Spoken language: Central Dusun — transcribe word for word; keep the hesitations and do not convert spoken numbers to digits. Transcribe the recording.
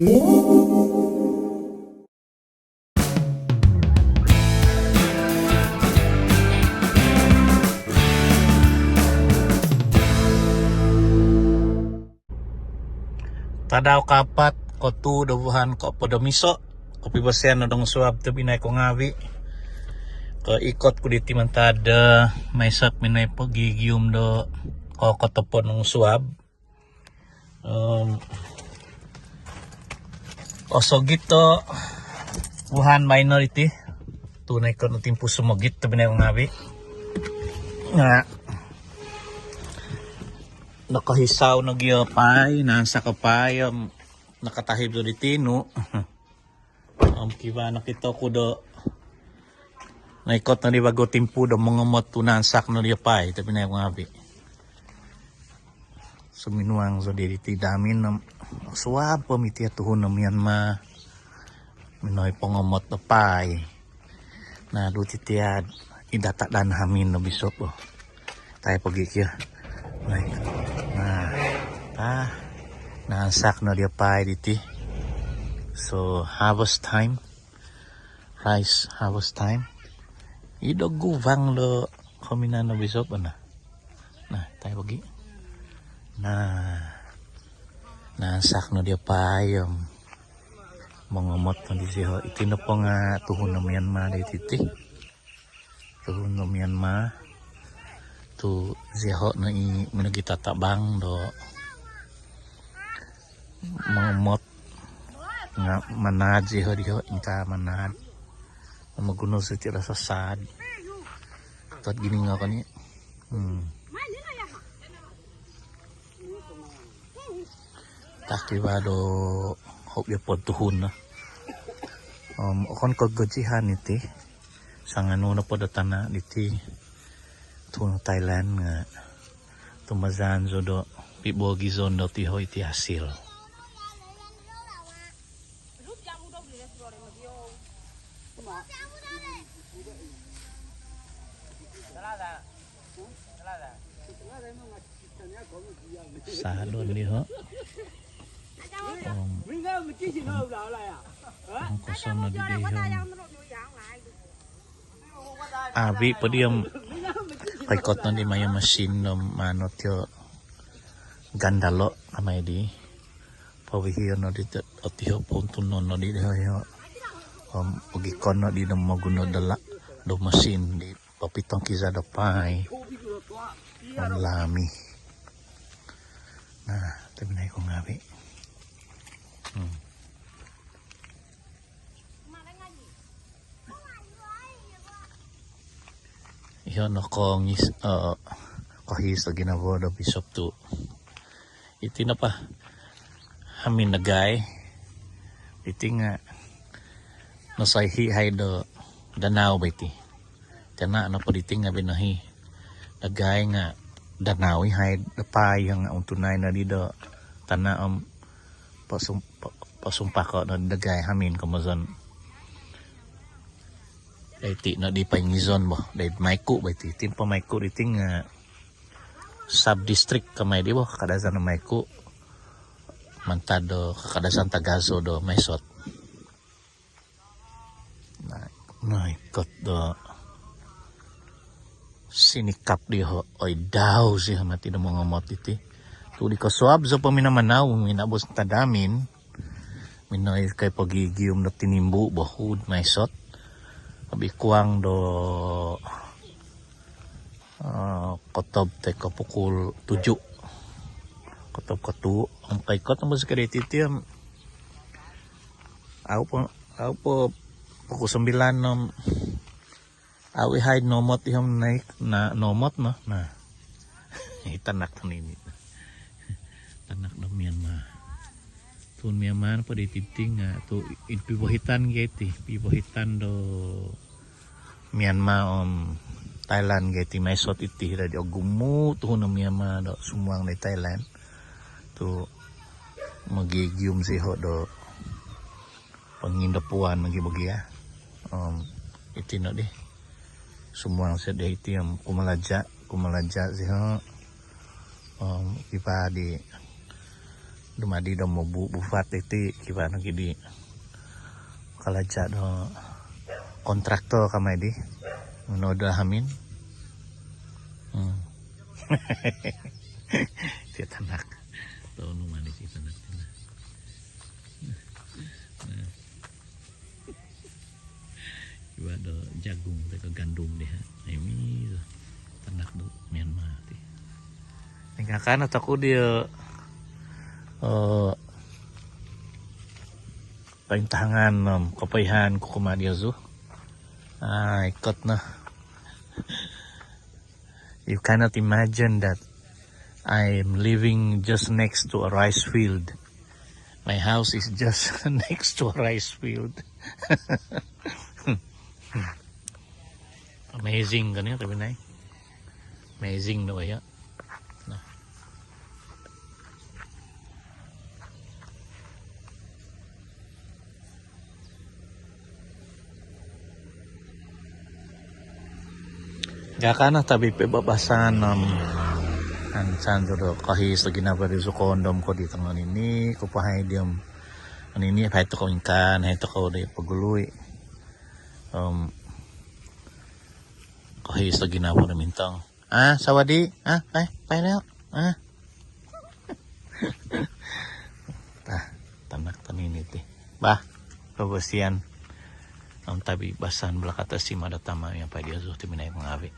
Tadau kaapat, kotuu do vuhan kohopod om iso. Kopivosian no dongosuab tobpinai ku ngaavi'. Koikot ku diti mantad do Mae Sot minoi pogigium do kokotopot dongosuab. Om osogit do vuhan baino diti. Tu noikot no timpu sumogit tobpinai ku ngaavi'. Nga' nokohisau nogi o paai, naansak o paai om nakatahib do diti nu. Om kivaa nokito ku do noikot nodi vagu timpu do mongomot tu naansak nodi o paai tobpinai ku ngaavi'. Suminuang zou diti do hamin om suab po miti o tuhun do Myanmar minoi pongomot do paai. Na, duo titi id data' daa hamin do bisop o. Tai pogi kio. Baik. Na, ah, naansak nodi o paai diti. So, harvest time. Rice harvest time. Id guvang do kominan do bisop o na. Na, tai pogi. Na, naansak nodi o paai om mongomot nodi zioho. Iti nopo nga' tuhun do Myanmar do iti ti. Tuhun do Myanmar tu zioho no i minogitatabang do mongomot nga' manaad zioho diho, ingkaa manaad. Momoguno siti do sasaad. Tot giningo ko ni. Hmm. Taki ba do hobi opod tuhun no. Om okon ko' gojihan iti. Sanganu nopo do tana' diti tuhun Thailand nga' tumbazaan zou do pibogizon do tiho iti hasil. Sadon diho. Om ongkoson nodi diho. Avi' po di om koikot nodi mayo masin do mano tio gandalo' kamai di. Povihion nodi tio, otiho pontunon nodi diho. Om ogikon nodi do moguno do la-, do masin di. Papitong kiza do paai. Om lami. Na, tobpinai ku ngaavi'. Hmm. Iho no kongis, eh, kohiis do ginavo do bisop tu. Iti nopo hamin dagai. Iti nga' nosoihi' hai do danau bo iti. Tana' nopo diti nga' binohi dagai nga' danau i hai do paai nga' untunai nodi do tana' om posum-, po-, posumpako' nodi dagai hamin komozon. Doiti nodi poingizon bo, doid Maiku bo iti. Iti nopo Maiku diti nga' sub-district kamai di bo, Kakadazan Maiku. Mantad do Kakadazan Tagazo do Mae Sot. Na, noikot do sinikap diho, oi dau siho mati do mongomot iti. Tu di kosuab zou po minamanau, minabus tadamin. Minoi kai pogigium do tinimbu bo hu'd Mae Sot. Lebih kurang do, eh, kotob toi ko pukul tujuh. Kotob kotuu, om koikot om bosiko diti om. Au po, au po pukul sembilan om. Au i hai nomot ihom naik, na nomot no, na. I tanak nini. Tanak do Myanmar. Tuhun Myanmar po di titing, ah, tu id pibohitan gia iti, pibohitan do Myanmar om Thailand gia iti Mae Sot iti, dadi ogumu tuhun do Myanmar do sumuang di Thailand. Tu mogigium siho do pongindapuan lagi bagi ya. Om iti nodi. Sumuang siho di iti om kumalaja, kumalaja siho. Om kiva di Dumadi do mobu-, buvat iti, kivaa nogi di kalaja do kontraktor kamai di. Mino do hamin. Hmm. Iti tanak. Tau nu manis iti tanak. Nah. Iba do jagung toi ko gandum dia. Imi tanak do Myanmar ti. Ingkakan ataku dia, eh, paintahangan, em, kopoihaan ku kumaa dia zu. Ah, ikot no. You cannot imagine that I'm living just next to a rice field. My house is just next to a rice field. Amazing kan ya, tapi nai. Amazing no ya. Nah. Ingkakan no tabi pibabasan, em, insan tu do kohiis do ginavo di zu koondom ko di tongo nini, ko pahai di om nini, pahai tokou ingkaa, pahai tokou di pogului. Em, kohiis do ginavo do mintong. Ah, sawadi. Ah, pahai, pahai no. Ah. Tah, tanak tonini ti. Bah, kebersihan. Om tabi basan belakata sima do tama miampai dia zu ti minai mangavi.